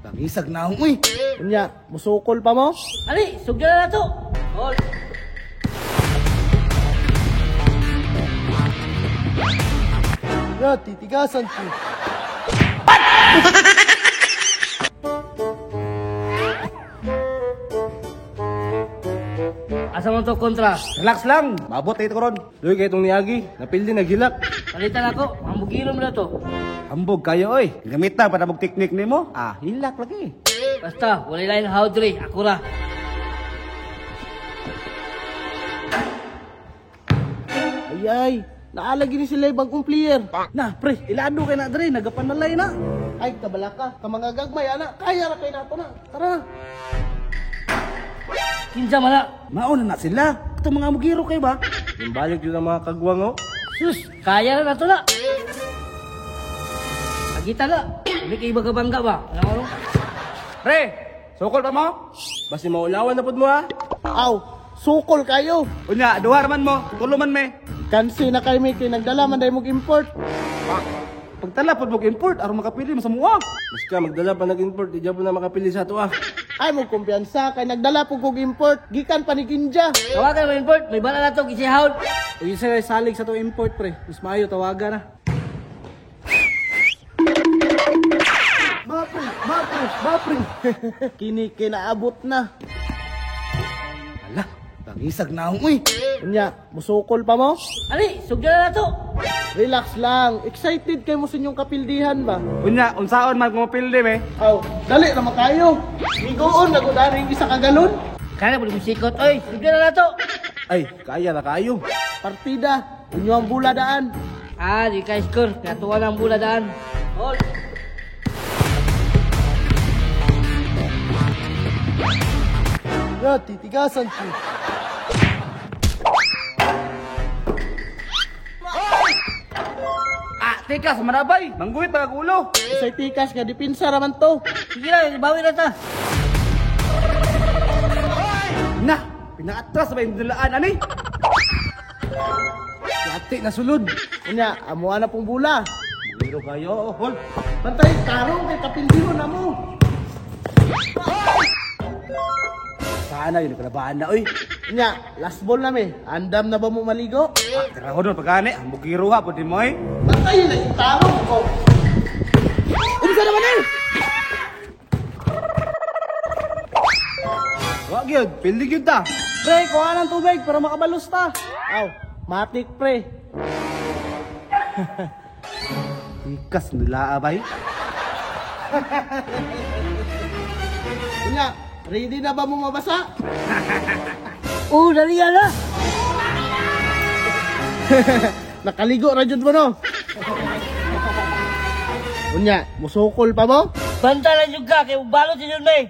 Pangisag na akong, uy. Unya, musukol pa mo? Ali, sugdan na to. Hold. Ya, titigasan ko. Asa man to kontra? Relax lang. Mabot tayo ron. Luy kay itong niagi, napildi naghilak. Palitan ako, ambugilom na to. Ambog kayo, oy. Gamit na para mog teknik nimo. Ah, hilak lagi. Basta, wala lain howdre, ako ra. Ay ay, naalagi ni sila bagong player. Na, pre, ilado kay na dre, nagapanalay na. Ay, kabala ka. Kamanga gagmay, ana. Kaya ra kay nato na. Tara na. Kinsa man na. Mauna na sila. Itong mga mugiro kayo ba? Yung balik yun ang mga kagwang oh. Sus, kaya na nato na. Agita na. Hindi kayo bagabangga ba? Ano ano? Pre, sukol pa mo? Basi maulawan na pud mo ha. Aw, sukol kayo. Unya, duha man mo, tulo man me. Kansi na kay Mickey, nagdala man dahil mong import. Pagtala pod mog import aron makapili mo sa mua. Basta magdala pa nag-import, di po na makapili sa ato ah. Ay, mong kumpiyansa kay nagdala po kog import. Gikan pa ni Ginja. Tawagan mo import, may bala na to, kisi howd. Uy, isa salig sa to import pre. Mas maayo tawagan na. Bapre, bapre, bapre. Kini kinaabot na. Ala, pangisag na akong, uy. Unya, musukol pa mo? Ali, sugdan na to. Relax lang. Excited kayo mo sa inyong kapildihan ba? Unya, unsaon man kung mapildi me. Aw, dali naman kayo. Migoon, nagudaring isa ka galon. Kaya na sikot, oy, sugdan na to. Ay, kaya na kayo. Partida, inyo ang bula daan. Ah, di ka score, katuwa ng bula daan. Hold. Ya, titigasan ko. Ah, teka, sa manabay. Mangguhit pa ulo. Isa'y tikas nga dipinsa raman to. Sige na, bawi na ta. Na, pinaatras ba yung dulaan ani? Yati na sulod. Unya, amuha na pong bula. Mugiro kayo, oh, hold. Bantay, tarong kay kapildihon na mo. Sana yun, kalabahan na, oy. Unya, last ball na me. Andam na ba mo maligo? Ah, tara ko doon, pagani. Ang mugiro ha, pwede mo, eh. Bantay na yung tarong ko. Unsa naman eh? Wa gyud, pildi gyud ta. Pre, kuha ng tubig para makabalos ta. Aw, matik pre. Tikas nila, abay. Unya, ready na ba mo mabasa? Oh, dali na. Nakaligo ra jud mo no. Unya, musukol pa mo? Banta lang yung ka, kay balot si Jun May.